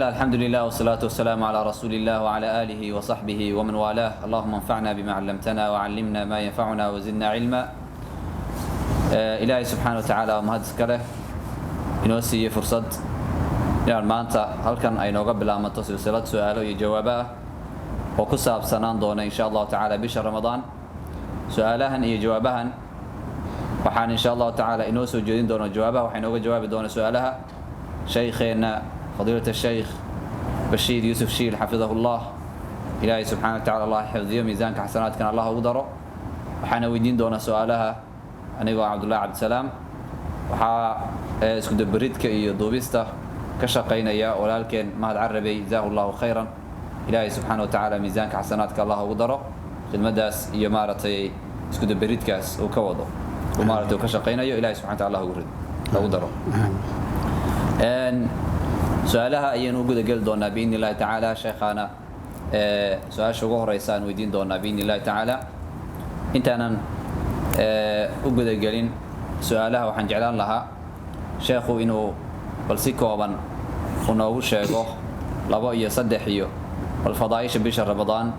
الحمد لله والصلاة والسلام على رسول الله وعلى آله وصحبه ومن والاه. اللهم انفعنا بما علمتنا وعلمنا ما ينفعنا وزدنا علما. Ilaahay subxaana wa tacaala waa mahad iska leh inoo siiyey fursad inaan maanta halkan ay nooga bilaamato silsilad su-aalo iyo jawaabo ah oo ku saabsanaan doona, insha Allahu tacaala, bisha Ramadaan. Su-aalahan iyo jawaabahan waxaan, insha Allahu tacaala, inoo soo jeedin doona jawaabaha, waxaa inooga jawaabi doona su-aalaha shaykheenna fadiilat Shaykh Bashiir Yuusuf Shiil, xafidahu Llah. Ilaahay subxana wa tacala Allah xifdiyo, miisaanka xasanaadkana Allah ugu daro. Waxaana weydiin doonaa su-aalaha anigoo Cabdullahi Cabdisalaam. Waxaa isku dabaridka iyo duubista ka shaqaynaya walaalkeen Mahad Carabey, jazaahu Llahu khayran. Ilaahay subxaana wa tacaala miisaanka xasanaadka Allah ugu daro khidmadaas iyo maaragtay isku dabaridkaas uu ka wado, uu maaragtay uu ka shaqaynayo. Ilahay subxana wa taala ugu rido, ugu daro. Su-aalaha ayaynu u guda geli doonaa biidni Illahi tacaala. Sheekhaana su-aasha ugu horeysa aan weydiin doonaa biidni Illahi tacaala. Intaanan u gudagelin su-aalaha, waxaan jeclaan lahaa sheekhu inuu bal si kooban uu noogu sheego labo iyo saddex iyo bal fadaaisha bisha Ramadaan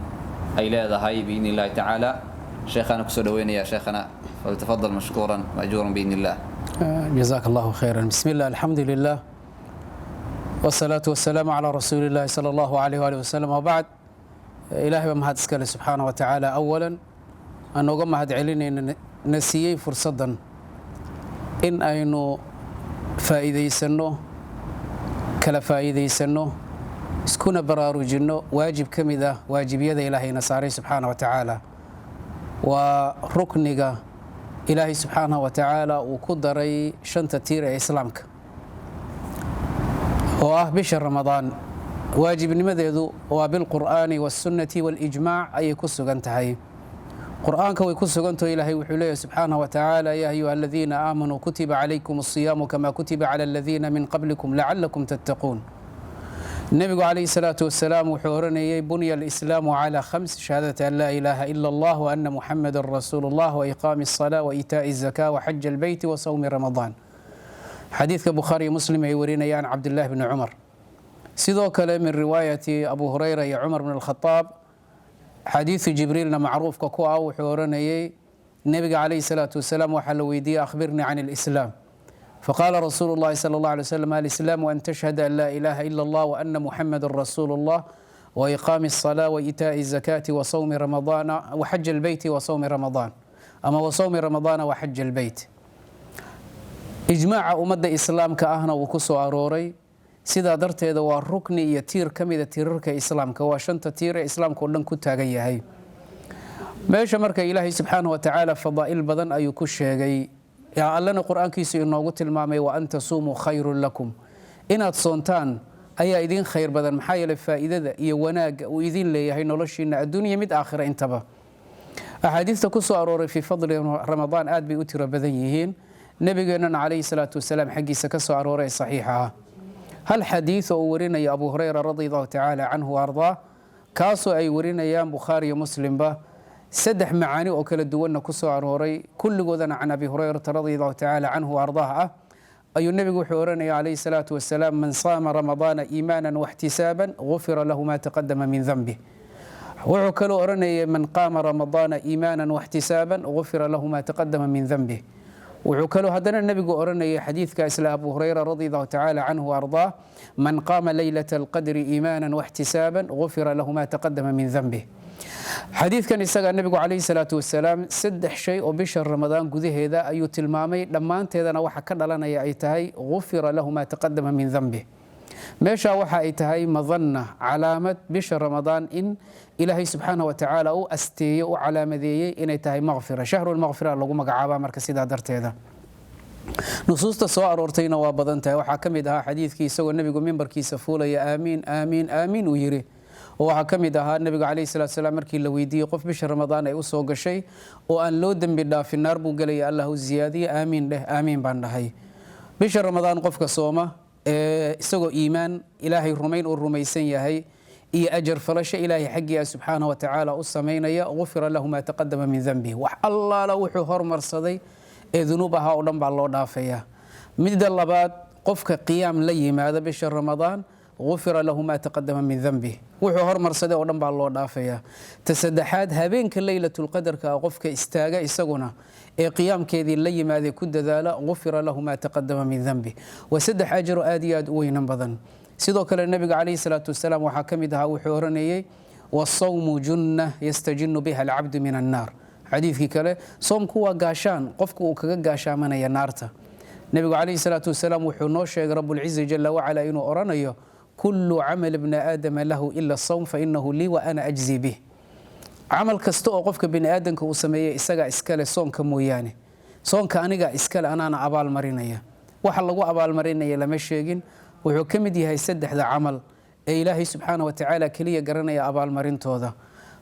ay leedahay biidni Illahi tacaala. Sheekhana kusoo dhaweynaya. Sheekhana, faltafadal mashkuuran maajuuran biidni Illah. جزاك الله خيرا. بسم الله، الحمد لله، والصلاة والسلام على رسول الله صلى الله عليه وآله وسلم، وبعد. Ilaahay baa mahad iskale subxaana wa tacaala. Awalan aan nooga mahad celinayna na siiyey fursaddan in aynu faa'iidaysanno, kala faa'iidaysanno, iskuna baraarujinno waajib ka mid ah waajibyada Ilaahayna saaray subxaana wa tacaala. Waa rukniga Ilaahay subxaanahu wa tacaala uu ku daray shanta tiir ee Islaamka, oo ah bisha Ramadaan. Waajibnimadeedu waa bilqur'aani waasunnati walijmaac ayay ku sugan tahay. Qur'aanka way ku sugantaho. Ilaahay wuxuu leeyahy subxaanahu wa tacaala: "Ya ayuha aladiina aamanuu, kutiba calaykum asiyaamu kama kutiba cala aladiina min qablikum lacalakum tattaquun." Nebigu calayhi salaatu wasalaam wuxuu oranayay: "Bunya alislaamu calaa khams: shahaadati an laa ilaaha ila Allah wa anna Muxamadan rasuulu Allah wa iqaami alsalaa wa iitaa'i alzakaa wa xaji albeyti wa sawmi Ramadaan." Xadiidka Bukhaari iyo Muslim ay warinayaan, Cabdillahi bni Cumar. Sidoo kale min riwaayati Abu Hurayra iyo Cumar bn Alkhadaab, xadiidu Jibriilna macruufka ku ah, wuxuu oranayay nebiga calayhi salaatu wasalaam, waxaa la weydiiyey: "Akhbirnii can alislaam." Faqaala rasuulu llahi sala Allah alay wasalam: "Alislaamu an tashhada an laa ilaaha ila Allah wa anna Muxamadan rasuulu Allah wa iqaami alsalaa wa iitaa'i azakaati wa sawmi Ramadaana wa xaji albeyti wa sawmi Ramadaan," ama wa sawmi Ramadaana wa xaji albeyt. Ijmaaca ummadda Islaamka ahna wuu ku soo arooray. Sidaa darteeda waa rukni iyo tiir ka mida tiirarka Islaamka, waa shanta tiir ee Islaamka oo dhan ku taagan yahay. Meesha marka Ilaahay subxaanahu wa tacaala fadaa'il badan ayuu ku sheegay, Allana Qur-aankiisu inoogu tilmaamay: "Wa an tasuumuu khayrun lakum," inaad soontaan ayaa idiin khayr badan. Maxaa yeeley faa'iidada iyo wanaagga uu idin leeyahay noloshiina adduunya mid aakhira intaba. Axaadiista ku soo arooray fii fadli Ramadaan aad bay u tiro badan yihiin, nabigeennana calayhi salaatu wasalaam xaggiisa ka soo arooray saxiixa ah. Hal xadiid oo uu warinayo Abu Hurayra radi Allahu tacaala canhu wa ardaa, kaasoo ay warinayaan Bukhaari iyo Muslimba, saddex macaani oo kala duwanna ku soo arooray, kulligoodana can Abi Hurayrata radi Allahu tacaala canhu wa ardaah ah, ayuu nebigu wuxuu oranaya calayhi salaatu wasalaam: "Man saama Ramadaana iimaanan waxtisaaban gufira lahu ma taqadama min danbih." Wuxuu kaloo oranayay: "Man qaama Ramadaana iimaanan waxtisaaban gufira lahu ma taqadama min danbih." Wuxuu kaloo haddana nebigu oranayay, xadiidka isla Abu Hurayra radi Allahu tacaala canhu wa ardaah: "Man qaama leylata alqadri iimaanan waxtisaaban gufira lahu ma taqadama min danbih." Xadiidkan isagaa nebigu calayhi salaatu wasalaam saddex shay oo bisha Ramadaan gudaheeda ayuu tilmaamay, dhammaanteedana waxa ka dhalanaya ay tahay gufira lahu ma taqadama min danbih. Meeshaa waxa ay tahay madanna, calaamad bisha Ramadaan in Ilaahay subxaana wa tacaala u asteeyey, u calaamadeeyey inay tahay maqfira, shahrulmaqfira lagu magacaaba. Marka sidaa darteeda nusuusta soo aroortayna waa badan tahay. Waxaa ka mid ahaa xadiidkii isagoo nebigu mimbarkiisa fuulaya "Aamiin, aamiin, aamiin" uu yiri. Oo waxaa ka mid ahaa nebigu calayhi salatu salaam markii la weydiiyey qof bisha Ramadaan ay u soo gashay oo aan loo dembi dhaafin naar buu gelaya, Allah u ziyaadiye, "Aamiin dheh." "Aamiin" baan dhahay. Bisha Ramadaan qofka sooma ee isagoo iimaan, Ilaahay rumayn uu rumaysan yahay, iyo ajar falasho Ilaahay xaggii ah subxaanahu wa tacaala u samaynaya, gufira lahu maa taqadama min danbih. Wax allaala wuxuu hormarsaday ee dunuub ahaa oo dhan baa loo dhaafaya. Midda labaad, qofka qiyaam la yimaada bisha Ramadaan. Gufira lahu maa taqadama min danbih, wuxuu hormarsaday oo dhan baa loo dhaafayaa. Ta saddexaad, habeenka Leylatulqadarka qofka istaaga isaguna ee qiyaamkeedii la yimaaday, ku dadaala, gufira lahu maa taqadama min danbih. Waa saddex ajro aad iyo aad u weynan badan. Sidoo kale Nabiga calayhi salaatu wasalaam waxaa ka mid ahaa wuxuu oranayey: "Wasawmu junna yastajinu biha alcabdu min annaar." Xadiidkii kale, soomku waa gaashaan qofku uu kaga gaashaamanaya naarta. Nebigu calayhi salaatu wasalaam wuxuu noo sheegay Rabulciza jala wacala inuu oranayo: "Kullu camal bni aadama lahu ila sawm, fainahu lii wa ana ajzi bih." Camal kasta oo qofka bini aadamka uu sameeyey isagaa iskale, soonka mooyaane. Soonka anigaa iskale, anaana abaalmarinaya. Waxa lagu abaalmarinaya lama sheegin. Wuxuu ka mid yahay saddexda camal ee Ilaahay subxaana wa tacaala keliya garanaya abaalmarintooda.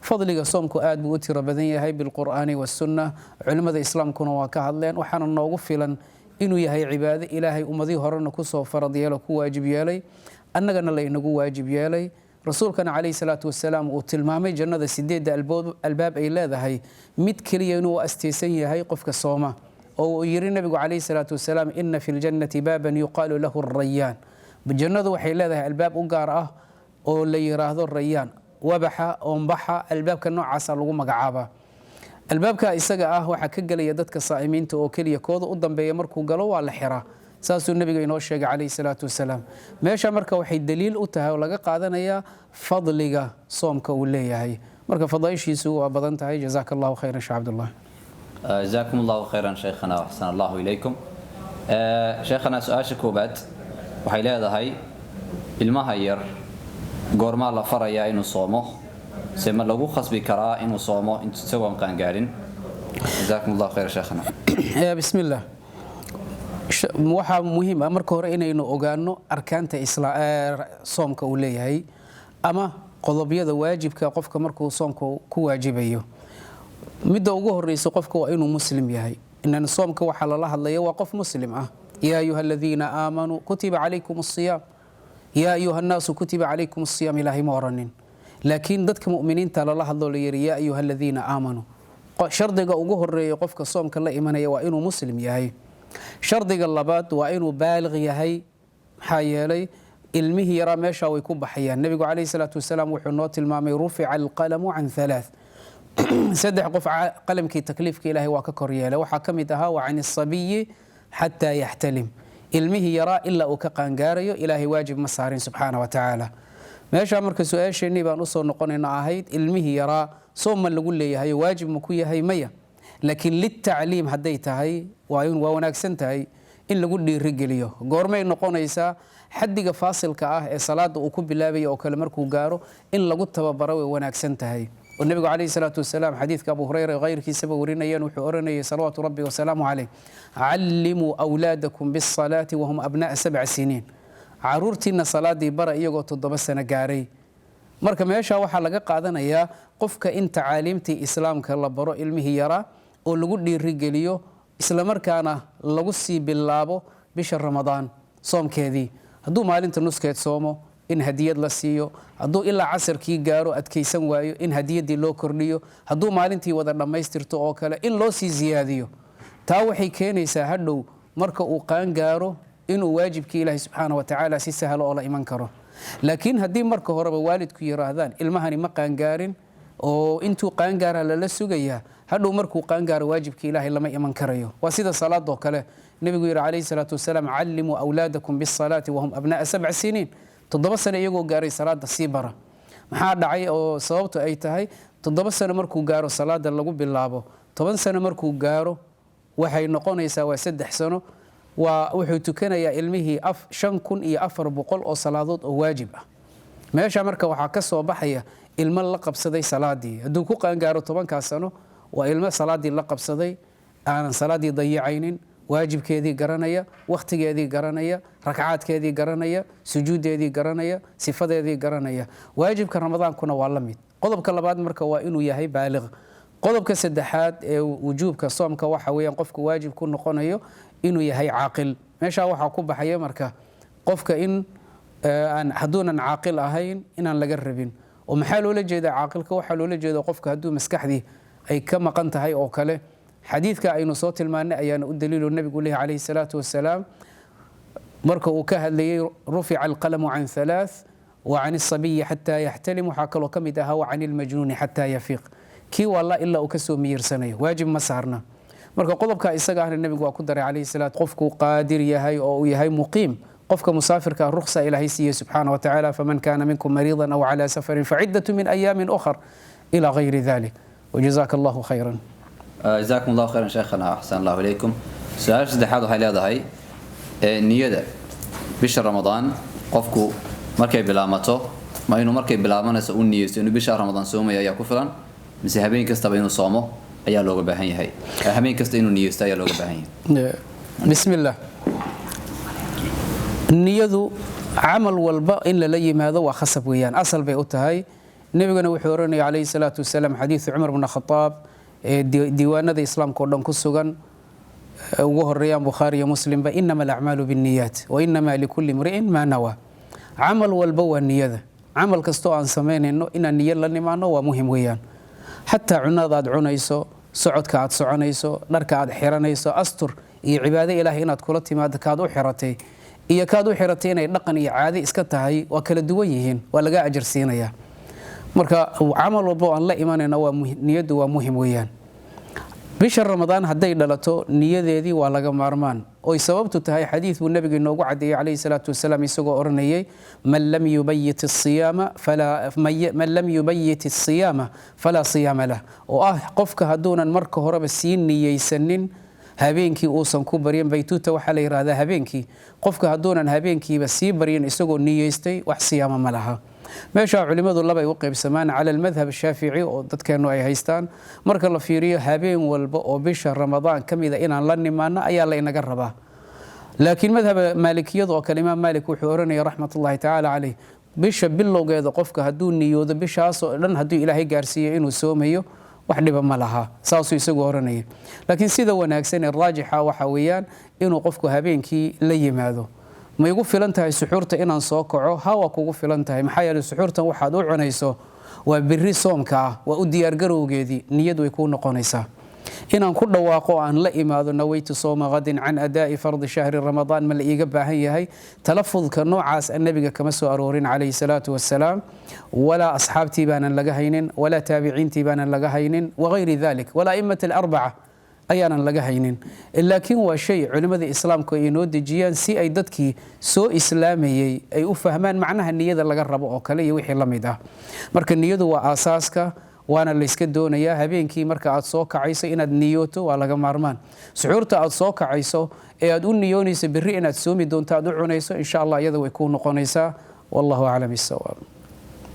Fadliga soomku aad buu u tiro badan yahay bilqur'aani wasunna, culimmada islaamkuna waa ka hadleen. Waxaana noogu filan inuu yahay cibaado Ilaahay ummadihii horena kusoo farad yeelo, ku waajib yeelay, annagana la inagu waajib yeelay. Rasuulkana calayhi salaatu wasalaam uu tilmaamay jannada sideedda albaab ay leedahay mid keliya inuu asteysan yahay qofka sooma, oo uu yiri Nabigu calayhi salaatu wasalaam: "Ina fi ljannati baaban yuqaalu lahu Rayaan." Jannadu waxay leedahay albaab u gaar ah oo la yiraahdo Rayaan, wabaxa oombaxa. Albaabka noocaasa lagu magacaabaa. Albaabka isaga ah waxaa ka gelaya dadka saa'imiinta oo keliya. Kooda u dambeeya markuu galo waa la xiraa. Saasuu Nabiga inoo sheegay calayhi salaatu wasalaam. Meesha marka waxay daliil u tahay oo laga qaadanayaa fadliga soomka uu leeyahay. Marka fadaaishiisu waa badan tahay. Jazaaka Allahu khayran, Sheekh Cabdullah. جزاكم الله خيرا شيخنا وأحسن الله إليكم شيخنا. Su-aasha koobaad waxay leedahay: ilmaha yar goormaa la farayaa inuu soomo, se ma lagu khasbi karaa inuu soomo isagoon qaangaarin? جزاكم الله خير شيخنا. Bismi illah. Waxaa muhiim ah marka hore inaynu ogaano arkaanta soomka uu leeyahay ama qodobyada waajibka qofka markuu soomka ku waajibayo. Midda ugu horeysa, qofka waa inuu Muslim yahay. Inan soomka waxaa lala hadlaya waa qof Muslim ah. يا أيها الذين آمنوا كتب عليكم الصيام، يا أيها الناس كتب عليكم الصيام Ilaahay ma oranin, laakiin dadka muminiinta lala hadlo, la yiri: يا أيها الذين آمنوا. Shardiga ugu horeeya qofka soomka la imanaya waa inuu Muslim yahay. Shardiga labaad waa inuu baaliq yahay. Maxaa yeelay, ilmihii yaraa meeshaa way ku baxayaan. Nebigu calayhi salaatu wasalaam wuxuu noo tilmaamay: رفع القلم عن ثلاث. Saddex qof qalamkii takliifka Ilaahay waa ka kor yeelay. Waxaa ka mid ahaa: وعن الصبي حتى يحتلم. Ilmihii yaraa ilaa uu ka qaangaarayo Ilaahay waajib ma saarin subxaana wa tacaala. Meeshaa marka su-aasheennii baan usoo noqonayna ahayd: ilmihii yaraa soom ma lagu leeyahay, waajib ma ku yahay? Maya, laakiin litacliim hadday tahay waa wanaagsan tahay in lagu dhiirigeliyo. Goormay noqonaysaa? Xaddiga faasilka ah ee salaada uu ku bilaabaya oo kale markuu gaaro in lagu tababaro way wanaagsan tahay. Oo Nebigu calayhi salaatu wasalaam, xadiidka Abu Hurayra keyrkiisaba warinayeen, wuxuu oranayay salawaatu rabbi wasalaamu caleyh: "علموا أولادكم بالصلاة وهم أبناء 7 سنين." Caruurtiina salaadii bara iyagoo 7 sano gaaray. Marka meesha waxaa laga qaadanayaa qofka in tacaaliimtii islaamka la baro ilmihii yaraa oo lagu dhiirigeliyo, islamarkaana lagu sii bilaabo bisha Ramadaan soomkeedii. Hadduu maalinta nuskeed soomo, in hadiyad la siiyo. Hadduu ilaa casarkii gaaro adkaysan waayo, in hadiyaddii loo kordhiyo. Hadduu maalintii wada dhammaystirto oo kale, in loo sii siyaadiyo. Taa waxay keenaysaa hadhow marka uu qaan gaaro inuu waajibkii Ilaahay subxaana wa tacaala si sahlo oo la iman karo. Laakiin haddii marka horeba waalidku yiraahdaan ilmahani ma qaangaarin oo intuu qaangaara lala sugayaa, hadhow markuu qaangaaro waajibkii Ilaahay lama iman karayo. Waa sida salaadoo kale. Nebigu yidhi calayhi salaatu wasalaam: "علموا أولادكم بالصلاة وهم أبناء 7 سنين." 7 sano iyagoo gaaray salaada sii bara. Maxaa dhacay oo sababtu ay tahay? 7 sano markuu gaaro salaada lagu bilaabo, 10 sano markuu gaaro waxay noqonaysaa waa 3 sano. Waa wuxuu tukanayaa ilmihii 5400 oo salaadood oo waajib ah. Meesha marka waxaa ka soo baxaya ilmo la qabsaday salaadii. Hadduu ku qaangaaro 10-kaas sano, waa ilmo salaadii la qabsaday, aanan salaadii dayacaynin, waajibkeedii garanaya, wakhtigeedii garanaya, ragcaadkeedii garanaya, sujuuddeedii garanaya, sifadeedii garanaya. Waajibka Ramadaankuna waa la mid. Qodobka labaad marka waa inuu yahay baaliq. Qodobka saddexaad ee wujuubka soomka waxa weeyaan qofku waajib ku noqonayo inuu yahay caaqil. Meeshaa waxaa ku baxaya marka qofka in hadduunan caaqil ahayn inaan laga rabin. Oo maxaa loola jeedaa caaqilka? Waxaa loola jeeda qofka hadduu maskaxdii ay ka maqan tahay oo kale. Xadiidka aynu soo tilmaanay ayaana u daliilo. Nebigu leeyahy calayhi salaatu wasalaam. Marka uu ka hadlayay rufica alqalamu can halaath wa can asabiyi xataa yaxtalim, waxaa kaloo ka mid ahaa wa can ilmajnuuni xataa yafiiq, kii walla ilaa uu kasoo miyirsanayo waajib ma saarna. Marka qodobka isaga ahna nebigu waa ku daray calayhi salaam, qofku qaadir yahay oo uu yahay muqiim. Qofka musaafirka rukhsa Ilaahay siiyey subxaana wa tacaala, faman kaana minkum mariidan aw calaa safarin faciddatu min ayaamin ukhar ila gayri dalik. Wajazaaka Allahu khayran. Jazaakum Allahu khayran sheekhana, axsan Allahu ilaykum. Su-aasha saddexaad waxay leedahay, niyada bisha Ramadaan qofku markay bilaamato, ma inuu markay bilaabanayso u niyeysto inuu bisha Ramadaan soomaya ayaa ku filan, mise habeen kastaba inuu soomo ayaa looga baahan yahay, habeen kasta inuu niyeysto ayaa looga baahan yahay? Bismillah. Niyadu camal walba in lala yimaado waa khasab weeyaan, asal bay u tahay. Nebiguna wuxuu oranaya calayhi salaatu wasalaam, xadiidu Cumar bna Khataab ee diiwaanada Islaamka oo dhan ku sugan, ugu horeeyaan Bukhaari iyo Muslimba, inama alacmaalu binniyaat wa inama likulli imri'in maa nawaa. Camal walba waa niyada. Camal kastoo aan samaynayno inaan niyo la nimaano waa muhim weeyaan. Xataa cunada aad cunayso, socodka aad soconayso, dharka aad xiranayso, astur iyo cibaado Ilaahay inaad kula timaado kaad u xiratay iyo kaad u xiratay inay dhaqan iyo caade iska tahay waa kala duwan yihiin, waa laga ajar siinayaa. Marka camal walba oo aan la imanayna waa niyaddu waa muhim weeyaan. Bisha Ramadaan hadday dhalato, niyadeedii waa laga maarmaan, oy sababtu tahay xadiid buu nabiga inoogu cadeeyey calayhi salaatu wasalaam, isagoo odhanayay man lam yubayit asiyaama falaa man lam yubayit asiyaama falaa siyaama lah, oo ah qofka hadduunan marka horeba sii niyeysanin, habeenkii uusan ku baryin. Baytuuta waxaa la yidhahdaa habeenkii. Qofka hadduunan habeenkiiba sii baryin isagoo niyeystay, wax siyaama ma laha. Meeshaa culimmadu labay u qaybsamaan. Cala almadhab Shaafici oo dadkeennu ay haystaan, marka la fiiriyo habeen walba oo bisha Ramadaan ka mida inaan la nimaano ayaa la inaga rabaa. Laakiin madhaba Maalikiyadu oo kale, Imaam Maalik wuxuu oranaya raxmatullahi tacaala caleyh, bisha bilowgeeda qofka hadduu niyoodo bishaasoo dhan hadduu Ilaahay gaarsiiyo inuu soomayo, wax dhiba ma laha, saasuu isagu oranaya. Laakiin sida wanaagsan ee raajixa waxa weeyaan inuu qofku habeenkii la yimaado. Ma igu filan tahay suxuurta inaan soo kaco? Ha, waa kugu filan tahay. Maxaa yeelay suxuurtan waxaad u cunayso waa biri soomka ah, waa u diyaargarowgeedii, niyad way kuu noqonaysaa. Inaan ku dhawaaqo oo aan la imaado nawaytu sooma qadin can adaa'i fardi shahri Ramadaan, ma la iiga baahan yahay? Talafudka noocaas nabiga kama soo aroorin calayhi salaatu wasalaam, walaa asxaabtii baanan laga haynin, walaa taabiciintii baanan laga haynin, wagayri dalik, walaa a'immata alarbaca ayaanan laga haynin. Laakiin waa shay culimmada Islaamku ay inoo dejiyaan si ay dadkii soo islaamayey ay u fahmaan macnaha niyada laga rabo oo kale iyo wixii la mid ah. Marka niyadu waa aasaaska, waana layska doonayaa. Habeenkii marka aad soo kacayso inaad niyooto waa laga maarmaan. Suxuurta aad soo kacayso ee aad u niyoonayso berri inaad soomi doonto aad u cunayso, insha Allah iyada way kuu noqonaysaa. Wallahu aclam bisawaab.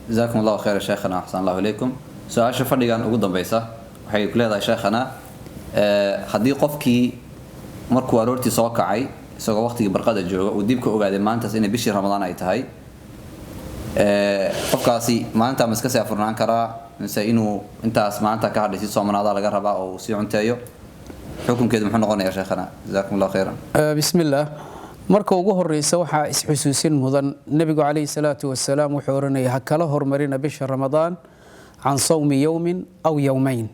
Jazaakum Allahu khayra sheekhana, axsan Allahu ilaykum. Su-aasha fadhigan ugu dambaysa waxay ku leedahay sheekhana, haddii qofkii markuu aroortii soo kacay isagoo waqtigii barqada jooga uu dib ka ogaaday maantaas inay bishii Ramadaan ay tahay, qofkaasi maalintaa ma iska sii afurnaan karaa, mise inuu intaas maalinta ka hadhay si soomanaadaa laga rabaa oo uu sii cunteeyo? Xukunkeedu muxuu noqonayaa sheekhana? Jazaakum Allahu khayran. Bismillaah. Marka ugu horeysa waxaa isxusuusin mudan, nebigu calayhi salaatu wasalaam wuxuu oranaya ha kala hormarina bisha Ramadaan can sawmi yowmin aw yowmayn.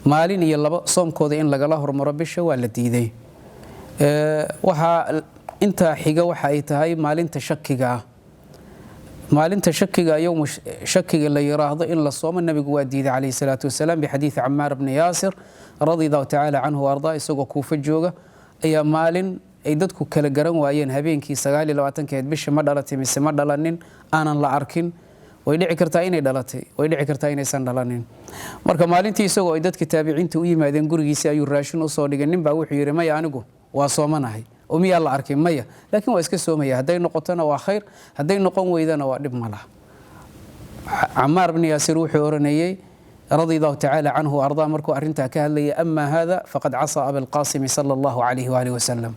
Maalin iyo laba soomkooda in lagala hormaro bisha waa la diiday. Waxaa intaa xiga waxa ay tahay maalinta shakiga ah. Maalinta shakiga, yowmu shakiga la yiraahdo, in la soomo nebigu waa diiday calayhi salaatu wasalaam, bixadiidi Camaar bni Yaasir radia Allahu tacaala canhu wa ardaa. Isagoo Kuufa jooga ayaa maalin ay dadku kala garan waayeen habeenkii 29-keed bisha ma dhalatay mise ma dhalanin, aanan la arkin. Way dhici kartaa inay dhalatay, way dhici kartaa inaysan dhalanin. Marka maalintii isagoo ay dadka taabiciinta u yimaadeen gurigiisii ayuu raashin usoo dhigay. Ninbaa wuxuu yidhi, maya, anigu waa soomanahay. Oo miyaa la arkay? Maya, laakiin waa iska soomaya, hadday noqotona waa khayr, hadday noqon weydana waa dhib ma laha. Camaar bni Yaasir wuxuu oranayey radia Allahu tacaala canhu ardaa markuu arrintaa ka hadlayay, ama hada faqad casaa Abilqaasimi sala Allahu calayhi waalihi wasalam.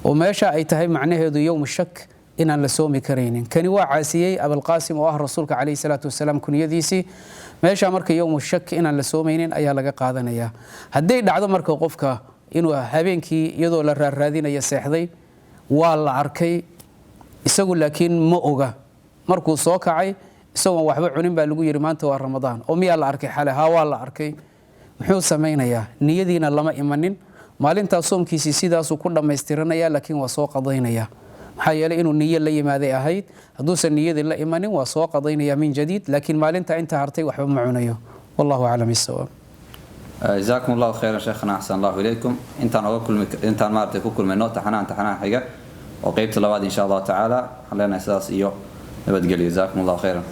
Oo meesha ay tahay macnaheedu yowm shak inaan la soomi karaynin, kani waa caasiyey Abilqaasim oo ah rasuulka calayhi salaatu wasalaam kunyadiisii. Meesha marka yowmu shak inaan la soomaynin ayaa laga qaadanayaa. Hadday dhacdo marka qofka inuu habeenkii iyadoo la raarraadinaya seexday, waa la arkay isagu laakiin ma oga, markuu soo kacay isagoon waxba cunin baa lagu yidhi maanta waa Ramadaan. Oo miyaa la arkay xale? Haa, waa la arkay. Muxuu samaynayaa? Niyadiina lama imanin. Maalintaas soomkiisii sidaasuu ku dhammaystiranaya, laakiin waa soo qadaynaya. Maxaa yeelay inuu niyo la yimaaday ahayd. Hadduusan niyadii la imanin, waa soo qadaynaya min jadiid, laakiin maalinta inta hartay waxba ma cunayo. Wallahu aclam bisawaab. Jazaakum Allahu khayran, sheekhana, axsan Allahu ilaykum. Intaan oga kulmi, intaan maaragtay ku kulmayno taxanaha xiga oo qeybta labaad, insha Allahu tacaala, waxaan leenahay sidaas iyo nabadgelyo. Jazaakum Allahu khayran.